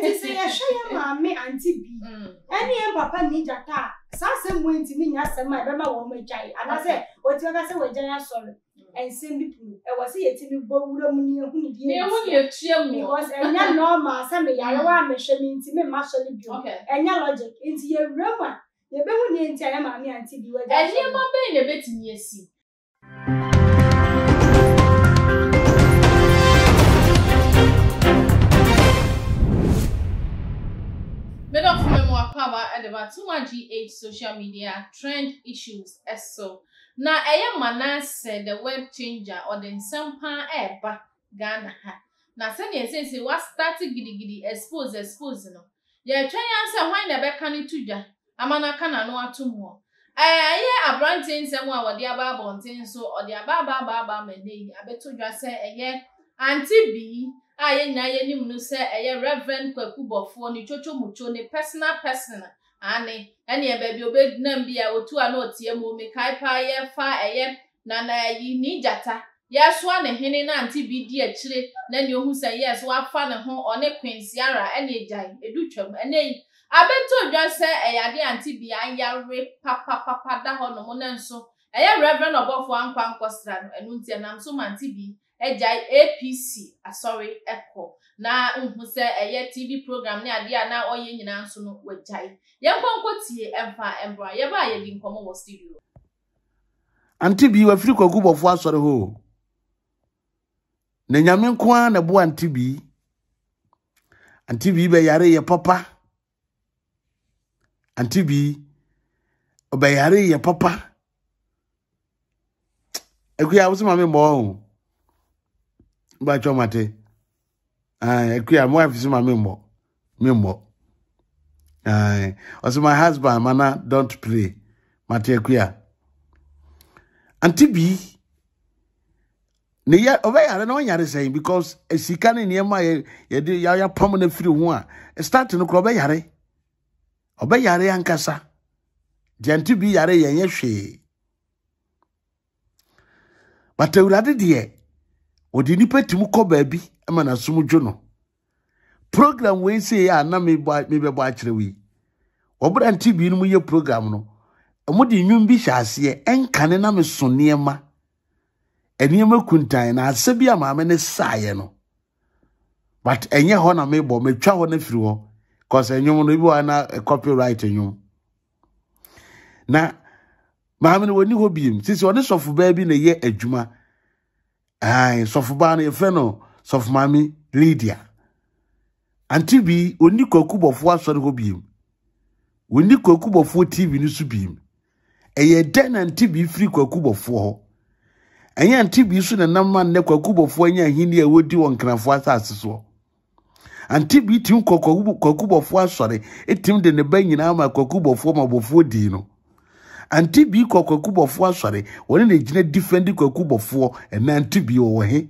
Enti sɛ yɛhwɛ yɛn maame Auntie Bi ɛne yɛn papa Nii Gyata a, saa asɛm wei ntumi nyɛ asɛm a ɛbɛma wɔn agyae anaasɛ wɔatumi aka sɛ wɔagyae asɔre. Nsɛm bi pii ɛwɔ sɛ yɛtumi bɔ wura mu na yɛhu ne deɛ nti a. Because ɛnyɛ normal sɛ meyare wo a mehwɛ me ntumi mma asɔre bio. Ɛnyɛ logic. Nti yɛwura mu a, yɛbɛhu deɛ nti a yɛn maame Auntie Bi wagyae asɔre. Nneɛma bɛn na ɛbɛtumi asi? Me dɔfo me mo akwaaba de ba Tuma GH social media trend issues so. Na ɛyɛ Manasseh the word changer ɔde nsɛm paa ɛɛba Ghana ha. Na sɛdeɛ seesei wa start gidigidi expose expose no, yɛretwɛn ara sɛ hwan na ɛbɛka no to dwa ama no aka n'ano atom hɔ. Ɛyɛ aberanteɛ nsɛm a wɔde aba abɔnten nso, ɔde aba aba aba aba ama ɛnnɛ yi abɛtɔ dwa sɛ ɛyɛ Auntie Bee a yɛn nyinaa yɛnim no sɛ ɛyɛ Rev. Kwaku Bɔfoɔ ne Chocho Mucho ne personal person, aane, ɛneɛ baabi a ɔbɛnam bi a ɔtu a na ɔtea mu, mekae paa yɛfa ɛyɛ Nana ayi ne gyata yɛsoa ne hene na ante bi di akyire na nea ohu sɛ yes wafa ne ho ɔne Queen Ciara ɛne gyae edu twam ɛnɛ yi abɛtɔ dwa sɛ ɛyɛ ade ante bi ayare papapapa da hɔ nom nanso ɛyɛ Reverend ɔbɔfoɔ ankɔ ankɔsra no ɛno nti ɛnam so ma ante bi agyae APC asɔre kɔ na nhu sɛ ɛyɛ TV program ne adeɛ a na ɔyɛ nyinaa nso no wagyae yɛnkɔ nkɔ tie ɛmfa mbra yɛba a yɛdi nkɔmmɔ wɔ studio. Ante bii wafiri kwaku bɔfo asɔre hɔ o. Na nyame nko ara na ɛboa ante bii. Ante bii bɛyare yɛ papa. Ante bii ɔbɛyare yɛ papa. Akuya wo sɛ ma me mmɔ o. Mbatwɔ mate. Ah, Akuya, my wife sɛ ma me mmɔ. Me mmɔ. Ah, ɔsɛ my husband mana don't play. Mate Akuya. Ante bi ne yɛ ɔbɛyare na ɔnyare sɛn because sika ne nneɛma yɛ yɛde yɛapam no afiri ho a start no koraa ɔbɛyare. Ɔbɛyare ankasa. Deɛ ante bi yare yɛn yɛ hwee. But Awurade deɛ, ɔde nipa tumi kɔ baabi ma n'asom dwo no. Program wei sei a na mebɛbɔ akyerɛ wei. Wɔberɛ nte binom yɛ program no, wɔde nnwom bi hyɛ aseɛ, ɛnkane na meso nneɛma. Nneɛma kuntan na asɛ bi a maame ne saeɛ no. But ɛnyɛ hɔ na mebɔ, metwa hɔ no afiri hɔ. Cause nnwom no, ebi wɔ na copyright nnwom. Na Maame no wɔnni hɔ biem. Sisi ɔne sɔfobaa bi na ɛyɛ adwuma. Ae, sɔfobaa no yɛfrɛ no sɔfo maame Lydia. Ante bi ɔnni kwaku bɔfoɔ asɔre hɔ biem. Wɔnni kwaku bɔfoɔ TV no so biem. Ɛyɛ dɛn na ante bi firi kwaku bɔfoɔ hɔ? Ɛnyɛ ante bi so na nam ma nnɛ kwaku bɔfoɔ anya ahenni a wɔdi wɔ nkrafoɔ asase soɔ. Ante bi tim kɔ kwakubɔfoɔ asɔre, tim de ne ba nyinaa ma kwakubɔfoɔ ma bɔfoɔ dii no. Ante bi kɔ kwakubɔfoɔ asɔre, wɔne na gyina defendi kwakubɔfoɔ, ɛnɛ ante bi wɔwɔ he?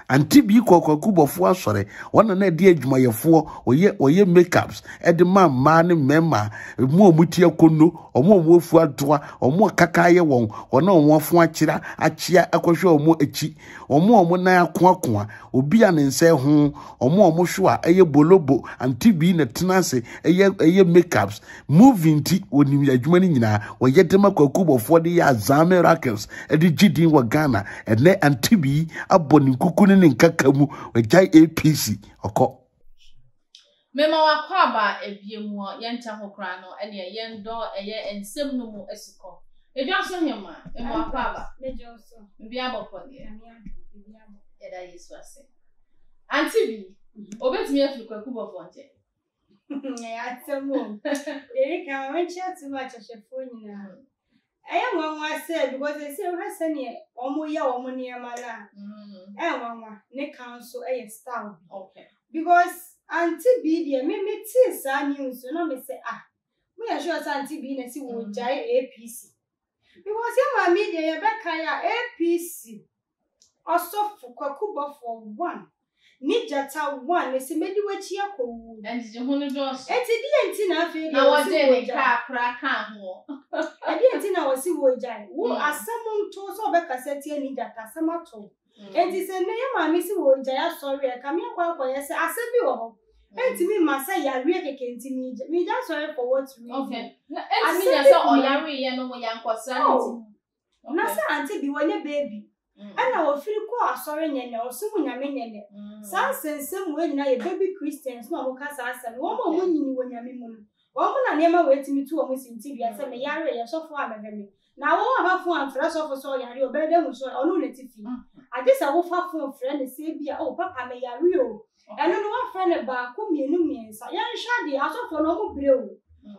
Ante bi kɔ kwakubɔfoɔ asɔre, wɔn na na ɛde adwumayɛfoɔ, wɔyɛ wɔyɛ makeups ɛde ma mmaa ne mmarima, emu a wɔn ti akono, wɔn a wɔn afu atoa, wɔn a kaka ayɛ wɔn, wɔn a wɔn afo akyera akyea akɔhwɛ wɔn akyi, wɔn a wɔn nan akoakoa, obi a ne nsa ho, wɔn a wɔn hwewa ɛyɛ bolobo, ante bi na tena ase ɛyɛ ɛyɛ makeups, movie nti wɔnim adwuma no nyinaa, wɔyɛ de ma kwaku bɔfoɔ de yɛ azaa miracles ɛde gye din wɔ Ghana, ɛnɛ ante bi abɔ ne nkuku ne ne nkaka mu, wɔagyae APC ɔkɔ. Mema w'akwaaba abue mu ɔ, yɛnkyɛ ho koraa no ɛneɛ yɛn dɔ ɛyɛ nsɛm no mu asukɔ. Edwa so hemmaa, mema w'akwaaba. Biribiara bɔkɔ deɛ. Yɛda Yesu ase. Ante bi, obetumi afiri Kwaku Bɔfoɔ nkyɛn. Ɛyɛ asɛm o. Deɛ kan menkyerɛ too much ahwɛfoɔ nyinaa. Ɛyɛ nwanwa sɛ because ɛsɛ wohwɛ sɛdeɛ wɔyɛ wɔn nneɛma no a, ɛyɛ nwanwa. Ne ka nso yɛ style bi. Okay. Because Auntie B deɛ me me tee saa news no na me sɛ ah, moyɛ sure sɛ Auntie B na ɛsi wɔgyae APC. Because yɛ maame yi deɛ yɛbɛkae a APC Ɔsɔfo Kwaku Bɔfoɔ one ne gyata one mese mɛdi w'akyi akɔ wuo. Ngyegye ho no dɔɔso. Enti deɛ nti na afei deɛ Na wɔse wɔgyee ne wɔgyae? kaa koraa kaa ho. Ɛdeɛ nti na wɔse wɔgyae? Wo asɛm nto sɛ wɔbɛkasa tia ne gyata asɛm ato wo. Enti sɛ nnɛ yɛ maame se wɔgyae asɔre a ɛkame akɔ akɔyɛ sɛ asɛm bi wɔ hɔ. Ɛntumi mma sɛ yareɛ kɛkɛ nti megya megya asɔre for what reason? Okay. Na ɛntumi nya sɛ ɔyareeɛ no wɔyɛ ankɔsra no nti. Oh. Na sɛ ante bi wɔnyɛ baby. Ɛna wɔfiri kɔɔ asɔre nyɛ nɛ, ɔsom Nyame nyɛ nɛ. Saa nsɛnsɛm wei nyinaa yɛ baby Christians na wɔka saa asɛm no. Wɔn a wɔnyini wɔ Nyame mu no, wɔn na nneɛma wei tumi to wɔn sintidua sɛ meyareeɛ, sɔfoɔ ammɛhwɛ me. Na wo amfa fon amfrɛ sɔfo sɛ ɔyare a, ɔbɛyɛ dɛ ahu sɛ ɔne wo na ɛte fie? Agye sɛ wofa fon frɛ no sɛ ebia, oh papa meyare o. Ɛno no woafrɛ no baako, mmienu, mmiɛnsa. Yɛnhwɛ adeɛ, asɔfoɔ no wɔn brɛ o.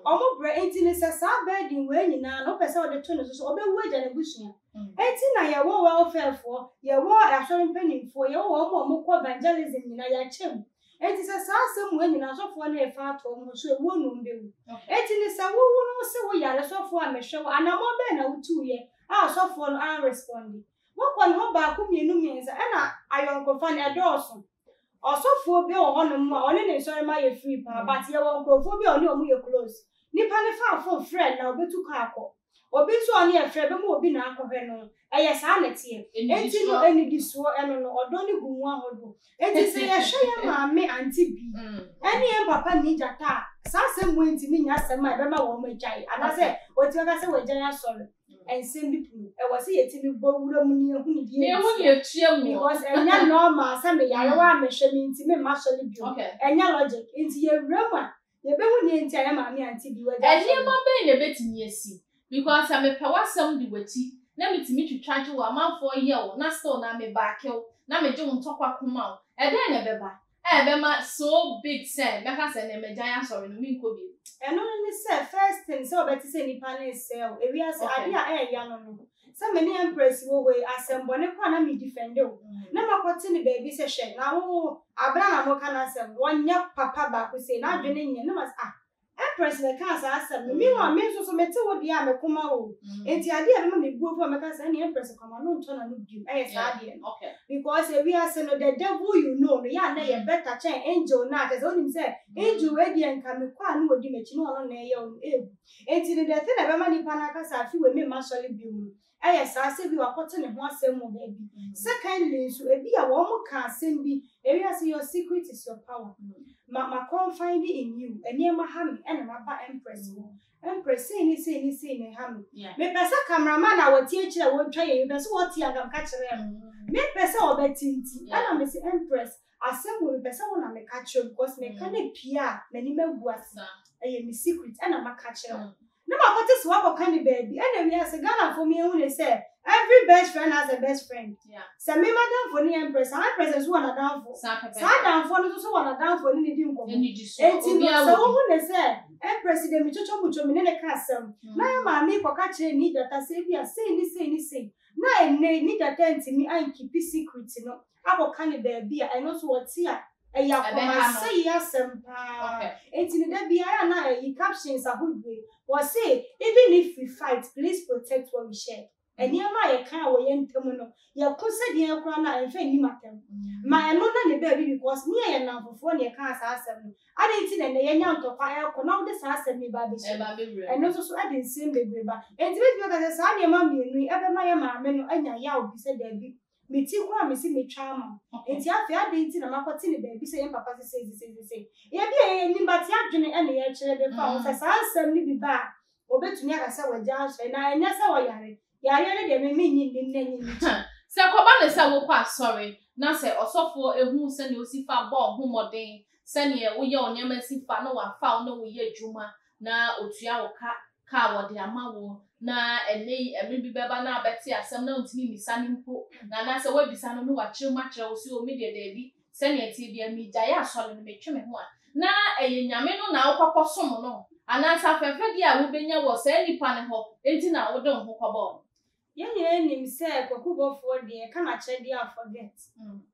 Wɔn brɛ, nti no sɛ saa burden wei nyinaa no wopɛ sɛ wode to ne so sɛ ɔbɛwu agya n'abusua. Enti na yɛwɔ welfare foɔ, yɛwɔ asɔre mpanimfoɔ, yɛwɔ wɔn a wɔkɔ evangelism nyinaa, yɛakyɛ mu. Enti sɛ saa asɛm wei nyinaa asɔfoɔ no refa ato wɔn ho so ewuo na wɔn bɛwu. Enti no sɛ wo wo no wose wo yare sɔfoɔ a mehwɛ wo anamɔn bɛn na wotuuiɛ a asɔfoɔ no an responde. Wokɔ ne hɔ baako mmienu mmiɛnsa ɛna ayɔnkofa no ɛdɔɔso. Ɔsɔfoɔ bi wɔ hɔnom a ɔne ne nsɔremma yɛ free paa but yɛwɔ nkorɔfoɔ bi a ɔne wɔn yɛ close. Nipa no fa phone frɛ no na ɔbɛtu kɔ akɔ. Obi nso a ɔne yɛ frɛ bɛma obi na akɔhwɛ no. Ɛyɛ saa na ɛteɛ. Enti no anidisoɔ ɛno no ɔdɔ no gu mu ahodoɔ. Enti sɛ yɛhwɛ yɛn maame Auntie Bi ɛne yɛn papa Nii Gyata a, saa asɛm wei ntumi nyɛ asɛm a ɛbɛma wɔn agyae anaasɛ wɔatumi aka sɛ wɔagyae asɔre. Nsɛm bi punu. Ɛwɔ sɛ yɛtumi bɔ wura mu na yɛhunu deɛ ntia. Because ɛnyɛ normal sɛ meyare wo a mehwɛ me ntumi mma asɔre bio. Ɛnyɛ logic. Nti yɛwura mu a, Yɛbɛhu nea enti a yɛn maame ante bi wɔ agya asɛm no. Nneɛma bɛn na ebetumi asi? Because sɛ mepɛ w'asɛm di w'akyi na mitumi twitwa gye wo, amanfoɔ yɛ wo na still na me baake wo na megye wo ntɔkwa ko ma wo, ɛdɛn na ɛbɛba a ɛbɛma so big sɛ mɛka sɛ ɛnnɛ magyae asɔre no menkɔ bio? Ɛno no ne sɛ first thing sɛ wobɛte sɛ nnipa no resɛe wo, ewiase adeɛ a ɛɛya no no, sɛ me ne Empress wɔ hɔ yi, asɛmbɔne koraa na me defend wo, na makɔte no baabi sɛ hwɛ na wo Abena na moka n'asɛm no, ɔnyɛ papa baako sei, n'adwene nyɛ, na mase ah Empress na ɛkaa saa asɛm no, meanwhile me nso so mete wo deɛ a meko ma wo o, enti adeɛ a ɛbɛma me bu afu a mɛka sɛ ɛneɛ Empress kɔ m'ano ntɔ n'ano biom ɛyɛ saa adeɛ no, because ewiase no the devil you know no yɛ a na ɛyɛ better kyɛn angel no a kyerɛ sɛ wonim sɛ angel wei deɛ nka mekɔ a na ɔdi m'akyi na ɔno na ɛyɛ wo no ɛɛbu. Enti no, the thing a ɛbɛma nipa no aka sɛ afe wei memma asɔre bio no, ɛyɛ saa sɛ ebia wakɔte ne ho asɛm wɔ baabi. Secondly nso, ebia wɔn ka asɛm bi, ewiase your secret is your power. Ma ma confide in you, nneɛma ha me ɛna maba Empress hɔ. Empress, sei ne sei ne sei na ɛha me. Mepɛ sɛ cameraman a wɔte akyire a wɔretwa yɛn yi, mepɛ sɛ wɔte anka meka kyerɛɛ no. Mempɛ sɛ ɔbɛte nti, ɛna mese Empress, Asɛm wei mepɛ sɛ wo na meka kyerɛ wo because meka no pii a m'anim agu ase. Ɛyɛ me secret ɛna maka kyerɛ wo. Na makɔte sɛ woakɔka no baabi ɛna wiase Ghanafoɔ me yɛhu ne sɛ every best friend has a best friend. Sɛ me m'adamfo ne Empress a Empress nso wɔ n'adamfo. Saa adamfoɔ no nso so wɔ n'adamfo ne ne di nkɔmmɔ. Enti no sɛ wohu ne sɛ Empress deɛ metwotwo motwo me ne no ka asɛm na yɛ maame yi kɔka kyerɛ Nii Gyata sɛ ebia sei ne sei ne sei na ɛnnɛ yi Nii Gyata antumi ankeepi secret no akɔka no baabi a, ɛno nso wɔte a, ɛyɛ akwamasɛe asɛm paa. Enti no da biara a na ɛyi captions ahodoɔ yi, wɔse even if we fight, please protect what we shared. Nneɛma a yɛka wɔ yɛn ntam no, yɛko sɛ deɛn koraa no a, ɛmfa nni m'atɛm. Ma ɛno nna ne baabi because ne yɛyɛ nnamfofoɔ na yɛkaa saa asɛm no. Adɛn nti na ɛnnɛ yɛanya ntɔkwa ɛrekɔ na wode saa asɛm yi ba abɛhyɛ mu? Ɛno nso so ɛde nsɛm bebree ba. Enti mɛtumi aka sɛ saa nneɛma mmienu yi ɛbɛma yɛn maame no anya yaw bi sɛ daabi, Me ti koraa mese metwa ama wo. Enti afei adɛn nti na makɔte no baabi sɛ yɛn papa se sei se sei se sei. Ebia yɛnim but yɛadwene na yɛkyerɛ de fa ho sɛ saa nsɛm no bi ba a wɔbɛtumi aka sɛ wagya asɔre na ɛnyɛ sɛ ɔyare. Yareɛ no deɛ me mennye nni nnɛ nye nni kyena. Sɛ ɛkɔba no sɛ wokɔ asɔre na sɛ ɔsɔfoɔ hu sɛdeɛ wosi fa bɔ wo ho mmɔden, sɛdeɛ woyɛ wo nneɛma si fa na wafa wo ne wo yɛ adwuma na ɔtua wo ka, ka a wɔde ama wo, na ɛnnɛ yi mmere bi bɛba na abɛte asɛm na wontumi mmisa no mpo, na anaasɛ woabisa no na wakyerɛ mu akyerɛ wo sɛ, o me deɛ daabi, sɛnea ɛteɛ biara megyae asɔre no, metwe me ho a, na ɛyɛ Nyame no na wokɔkɔsom no, anaasɛ afɛɛfɛdeɛ a wobɛnya wɔ saa nipa no hɔ nti na wode wo ho kɔbɔɔ no. Yɛn nyinaa nim sɛ Kwaku Bɔfoɔ deɛ yɛka no akyɛdeɛ a forget.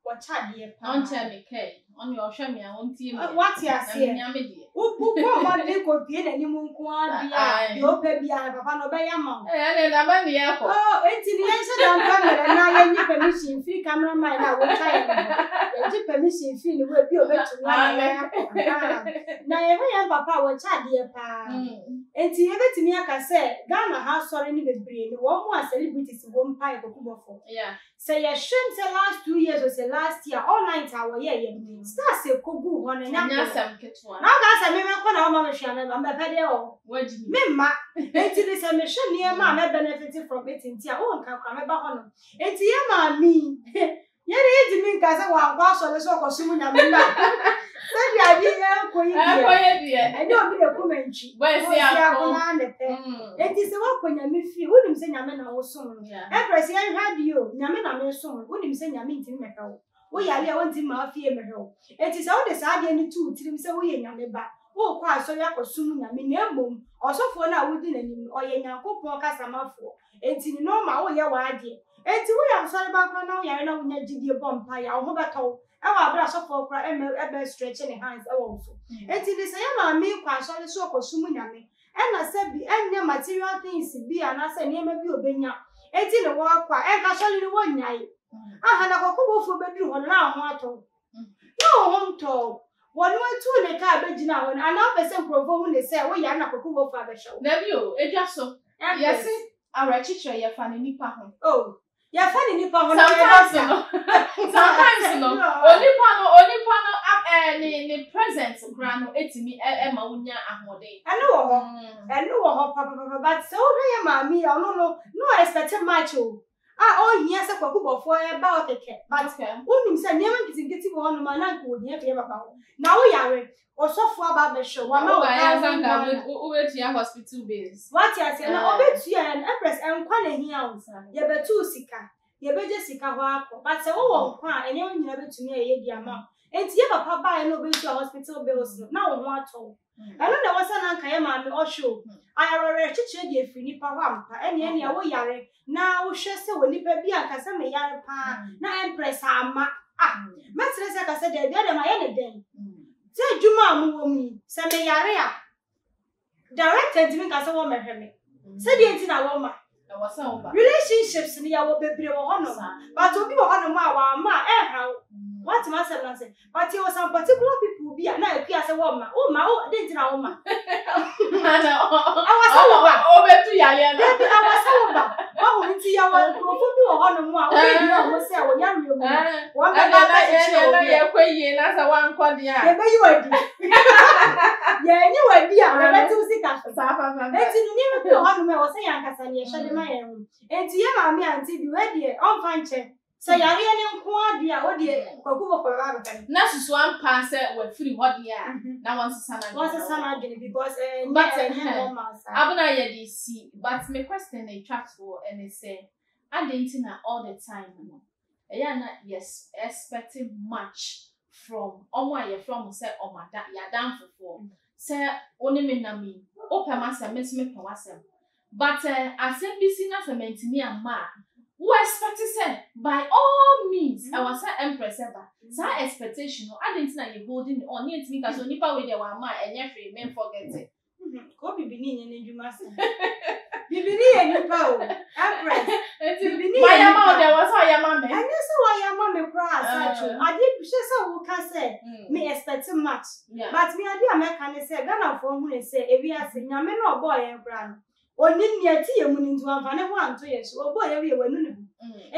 Wɔkyɛ adeɛ paa. Ɔnkyɛ me kɛɛ. Ɔno deɛ ɔhwɛ me a ɔntie me. Wate aseɛ? Na menya me deɛ. Wobɔ mmɔden kɔpue n'anim nko ara deɛ a, deɛ wopɛ biara no, papa no ɔbɛyɛ ama wo. Ɛnna na ba ne yɛkɔ. Oh, enti no yɛnhyɛ da mpa mmerɛ na yɛnye permission mfiri cameraman no a wɔtwa yɛn no hɔ. Yɛgye permission firi ne hɔ ebi a ɔbɛtumi ama yɛn akɔ. Ahaa. Na yɛhwɛ yɛn papa a wɔkyɛ adeɛ paa. Enti yɛbɛtumi aka sɛ Ghana ha asɔre no bebree no, wɔn a celebrities wɔ mu paa yɛ Kokubɔfoɔ. Sɛ yɛhwɛ sɛ last 2 years o sɛ last year all night a wɔyɛɛyɛ no, stars ɛkɔguu hɔ no, ɛnyɛ Ɛnyɛ asɛm ketewa. Na woka sɛ memɛkɔ na woma mehwɛ a mɛba, mɛpɛ deɛ wɔ hɔ. Wagye mi. Memma. Enti ne sɛ mehwɛ nneɛma a mɛbenefit from it nti a, wonka koraa mɛba hɔnom. Enti yɛ maame yi, yɛne yɛntumi nka sɛ wankɔ asɔre sɛ ɔkɔsom Nyame na sɛdeɛ adeɛ yɛ ɛkɔ yi deɛ, Ɛkɔ yɛ deɛ. ɛnyɛ obi na ɛkum antwi. Bɔsi Bɔsi ako. ako naa na ɛpɛ. Enti sɛ woakɔ Nyame fie, wonim sɛ Nyame na wosom no. Ɛmprɛ sɛ yɛnhwɛ adeɛ o, Nyame na mesom no. Wonim sɛ Nyame ntumi mmɛhwɛ wo. Woyare a ɔntumi mma wo fie mmɛhwɛ wo. Enti sɛ wode saa adeɛ no to wo tirim sɛ woyɛ Nyame ba, worekɔ asɔre akɔsom Nyame na mmom ɔsɔfoɔ no a wodi n'anim no, ɔyɛ Nyankopɔn kasamafoɔ. Enti ne normal woyɛ w'adeɛ. Enti woyɛ asɔre ba koraa na woyare na wonya gyidie bɔ mpaeɛ a, wo ho bɛtɔ wo. Ɛwɔ aberɛ a asɔfoɔ koraa ɛmmɛ ɛbɛ stretch ne hands ɛwɔ wo so. Enti ne sɛ yɛ maame yi kɔ asɔre sɛ ɔkɔsom Nyame, ɛna sɛ bi ɛnyɛ material things bi anaasɛ nneɛma bi a ɔbɛnya enti ne wɔrekɔ a, ɛnka asɔre no wɔnnyae. Aha na kɔkɔbɔfoɔ bɛduru hɔ no na wo ho atɔ wo. Na wo ho ntɔ wo. Wɔno atuu ne kaa bɛgyina hɔ no, anaa wopɛ sɛ nkurɔfoɔ hu ne sɛ woyare na kɔkɔbɔfoɔ abɛhwɛ wo. Dabi o, edwa so. Empress. Yɛse awerɛkyekyerɛ yɛfa no nipa ho. Oh, yɛfa ne nipa ho na ɔyɛ Sometimes doctor. no, sometimes no, onipa no, onipa no, ne present koraa no etumi ɛma wonya ahoɔden. Ɛno wɔ hɔ. Ɛno wɔ hɔ papapapa but sɛ wohwɛ yɛ maame yi a ɔno no na ɔ expect much o. A ɔnhia sɛ kwakubɔfoɔ ɛba hɔ kɛkɛ but wonim sɛ nneɛma nketenkete wɔ hɔnom a na anka ohia fi yɛ papa hɔ. Na woyare, ɔsɔfoɔ aba abɛhwɛ wo, wama wo 1,000 Ghana. Wobɛtua hospital bills. Wate aseɛ na ɔbɛtua ɛno Empress nkwa na ehia wo. Yɛbɛto wo sika, yɛbɛgye sika hɔ akɔ but sɛ wowɔ nkwa a nneɛma nyinaa bɛtumi ayɛ yie de ama wo. Enti yɛ papa baeɛ na ɔbɛtua hospital bills no na wo ho atɔ wo. Ɛno na ɛwɔ sɛ na anka yɛ maame ɔhwɛ o. Awerɛkyekyerɛ deɛ ɛfiri nipa hɔ ampa. Ɛneɛ ɛneɛ wo yare na wohwɛ sɛ wɔ nipa bi anka sɛ me yare paa na Empress amma. Ah, mɛsrɛ sɛ ka sɛ daabi adɛn mayɛ ne dɛn. Sɛ adwuma a mowɔ mu yi, sɛ me yare a, director ntumi nka sɛ wɔmmɛhwɛ me. Sɛdeɛ nti na wɔma. Relationships no yɛwɔ bebree wɔ hɔnom. But obi wɔ hɔnom a wamma a ɛnha wo. Woate m'asɛm no ase? But yɛwɔ some particular people bi a na akua sɛ wɔmma. Womma, wo, dɛn nti na womma? Ɛwɔ sɛ woba. Wobɛtu yareɛ no. Dabi, ɛwɔ sɛ woba. Wahu nti yɛwɔ nkurɔfoɔ bi wɔ hɔnom a wobɛhia wɔn sɛ wɔ yareɛ mu no, wɔn bɛba abɛkyekyere wo werɛ. Yɛkɔ yie na sɛ woankɔ deɛ a. Yɛbɛyi wo adi. Yɛanyi wo adi a, yɛbɛte wo sika so. Enti no nneɛma bi wɔ hɔnom a ɛwɔ sɛ yɛn ankasa no yɛhwɛ de ma yɛn ho. Enti yɛn maame Auntie bi, wei deɛ ɔmfa nkyɛ. Sɛ yareɛ no nko ara deɛ a, wo deɛ Kwaku bɔkɔ bɛba abɛpɛ no. Na susu ampa sɛ wafiri hɔ deɛ a, na wɔnsesa n'adwene. Wɔnsesa n'adwene because ɛnyɛ But ɛnyɛ normal saa. Abena yɛde si, but me question na etwa toɔ ɛne sɛ, adɛn nti na all the time no, ɛyɛ a na yɛ expect much from ɔmo a yɛfrɛ ɔmo sɛ ɔmo ada yɛadamfofoɔ. Sɛ wo ne me nam yi, wopɛ m'asɛm, me nso mepɛ w'asɛm. But asɛm bi si na sɛ mantumi amma a, wo expect sɛ by all means ɛwɔ sɛ Empress ɛba. Saa expectation no, adɛn nti na yɛ holding on ne yɛntumi nka sɛ onipa wei deɛ wamma a ɛnyɛ hwee, men forget it. Kɔ bibini nyɛ n'adwuma sa. Bibini yɛ nipa o. Empress. Nti Bibini yɛ mayɛ ma wo nipa. deɛ wɔ sɛ ɔyɛ ma me. Ɛnyɛ sɛ wɔyɛ ama me koraa Sacho. Adeɛ bi hwɛ sɛ woka sɛ me expect much. But me adeɛ a mɛka ne sɛ Ghanafoɔ hunu sɛ ewiase Nyame no a ɔbɔɔ yɛn koraa no onim nea ɛte yɛn mu no nti wamfa ne ho anto yɛn so. Ɔbɔɔ yɛn wie wanu ne ho.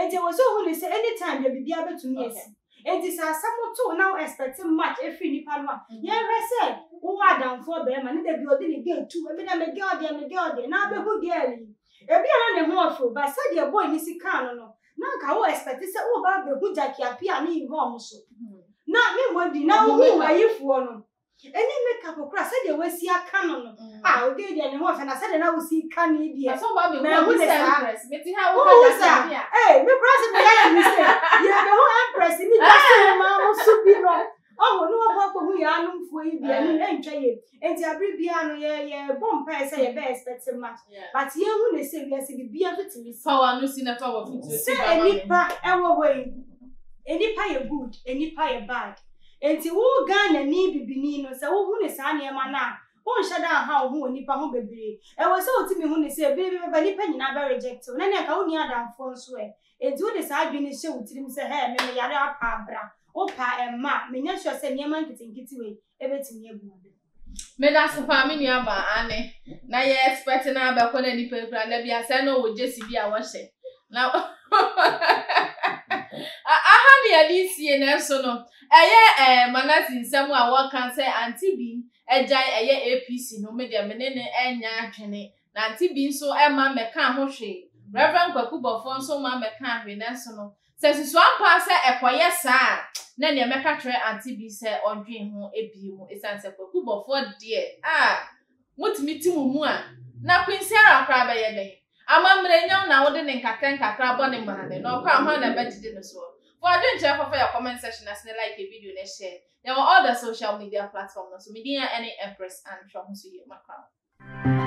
Nti ɛwɔ sɛ ohunu sɛ anytime deɛ biribiara bɛtumi asi. Nti sɛ asɛm to wo na wo expect much ɛfiri nipa no a, yɛnhwɛ sɛ wowɔ adamfoɔ barima ne da bi ɔde ne girl tu, ebi na me girl deɛ me girl deɛ, na abɛhu girl yi. Ebi a na ne ho ɔfɛ o, but sɛdeɛ boy no si kaa no no, na nka wo expect sɛ woba abɛhu Jackie Appiah ne Yvonne mo so. Na me mmɔ din, na wohuu ayifoɔ no. Ɛne makeup koraa sɛdeɛ wasi aka no no, ah, obi deɛ ne ho ɔfɛ na sɛdeɛ na wosi ka ne deɛ. Sɛ ɔba abɛhu Mahu obi ne sɛ saa. Empress, mete ha woka Wohu Jackie saa? Appiah. Ee, me koraa sɛ meyɛ ayɛ mistake. Yɛbɛhu Empress ne dwa so hemaa mo so bi no. Ɔho ne wɔkɔ akɔhu yɛn anomfoɔ yi bi ɛno ɛntwa yie. Enti abere biara no yɛ yɛbɔ mpaeɛ sɛ yɛbɛ expect much. But yɛnhu ne sɛ wiase biribiara nso tumi si. Fa w'ano si na fa w'afotuo si Sɛ ba ma me. nnipa ɛwɔ hɔ yi, nnipa yɛ good, nnipa yɛ bad. Enti wo Ghanani bibini no, sɛ wohunu saa nneɛma no a, wonhyɛ da nhaw wo ho wɔ nnipa ho bebree. Ɛwɔ sɛ wotumi hu no sɛ bere bi bɛba nnipa nyinaa bɛ reject wo, na nea anka wonni adamfoɔ nso ɛ? Enti wode saa adwene no hyɛ wo tirim sɛ, hɛɛ, me meyare apa abra, wopɛ a ɛmma a, menyɛ sure sɛ nneɛma nketenkete wei bɛtumi abu wo bem. Medase paa me nua baa aane na yɛ expect na abɛkɔ na nipa ekura da bi asɛ na ɔwɔ gyesi bi a wɔhyɛ na aha ne yɛde sie nanso no ɛyɛ ɛɛ Manase nsɛm a wɔka sɛ ante bi agyae ɛyɛ APC no me deɛ me ne ne ɛnya adwene na ante bi nso ɛma mmɛka ho hwee Reverend Kwaku Bɔfoɔ nso ma mmɛka hwee nanso no Sɛ susuampa sɛ ɛkɔyɛ saa a, na nea mɛka kyerɛ Auntie Bi sɛ ɔndwen ho bio mu esiane sɛ Kwaku Bɔfoɔ deɛ ah motumi te mo mu a, na Queen Sarah koraa bɛyɛ dɛn? Amammerɛ nya wo na wode ne nkakra nkakra bɔ ne maane na ɔkɔ a hwan na ɛbɛgyegye no soɔ? Fa w'adwenkyerɛ kɔfa yɛ comment section ase na like video na share. Yɛwɔ all the social media platform no so. Me din a ɛne Empress Anne. Hwɛ wo ho so yie. Makra wo.